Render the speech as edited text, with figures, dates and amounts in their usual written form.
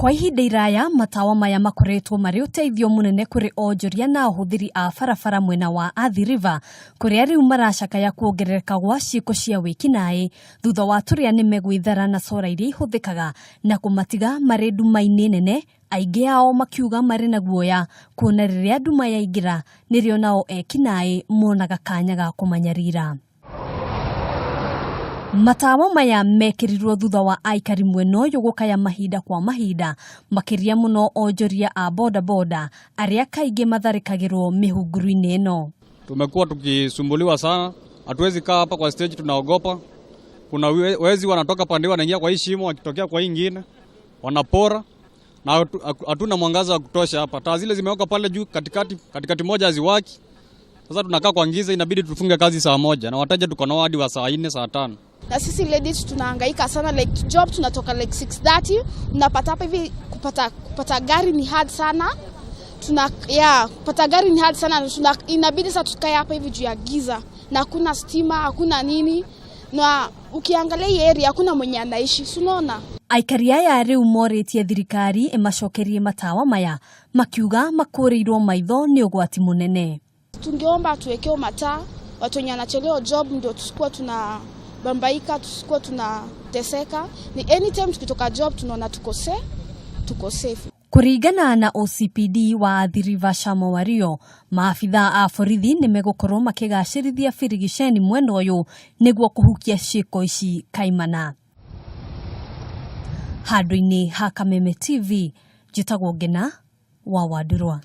Kwa ihinda iraya matawa maya makoretwo marĩ ũteithio mũnene kũrĩ onjoria na ahũthĩri a barabara mwena wa Athi River kũrĩa rĩu maracakaya kuongerereka gwa ciĩko cia wĩkinaĩ thutha wa tũrĩa nĩme gwĩthara na cora iria ihũthĩkaga na kũmatiga marĩ nduma-inĩ nene aingĩ ao makiuga marĩ na guoya kuona rĩrĩa nduma yaingĩra nĩrĩo nao ekinaĩ monaga kanya ga kũmanyarira. Matawa maya mekĩrirwo thutha wa aikari mwena ũyũ gũkaya mahinda kwa mahinda makĩria mũno onjoria a bodaboda arĩa kaingĩ matharĩkagĩrwo mĩhunguru-inĩ ĩno. Tumekuwa tukisumbuliwa sana, hatuwezi kaa hapa kwa stage, tunaogopa. Kuna wezi wanatoka pande wanaingia kwa hii shimo, wakitokea kwa hii ingine wanapora, na hatuna mwangaza wa kutosha hapa. Taa zile zimewekwa pale juu katikati, katikati moja haziwaki. Sasa tunakaa kwa giza, inabidi tufunge kazi saa 1 na wateja tuko nao hadi wa saa 4 saa 5. Na sisi ladies tunahangaika sana, like job tunatoka like 6:30, unapata hapa hivi kupata gari ni hard sana. Kupata gari ni hard sana, inabidi sasa tukae hapa hivi juu ya giza na hakuna stima, hakuna nini, na ukiangalia hii area hakuna mwenye anaishi, si unaona? Aikari aya rĩu morĩtie thirikari ĩmacokerie matawa maya makiuga makũrĩirwo maitho nĩ ũgwati mũnene. Tungeomba tuwekewe mataa, watu wenye wanachelewa job ndio tusikuwa tunabambaika, tusikuwa tunateseka. Ni anytime tukitoka job tunaona tuko safe. Kũringana na OCPD wa Athi River Shama Wario, maabitha a borithi nĩ megũkorwo makĩgacĩrithia birigiceni mwena ũyũ nĩguo kũhukia ciĩko ici kaimana. Handũ-inĩ ha Kameme TV, njĩtagwo Ngena wa Wandurwa.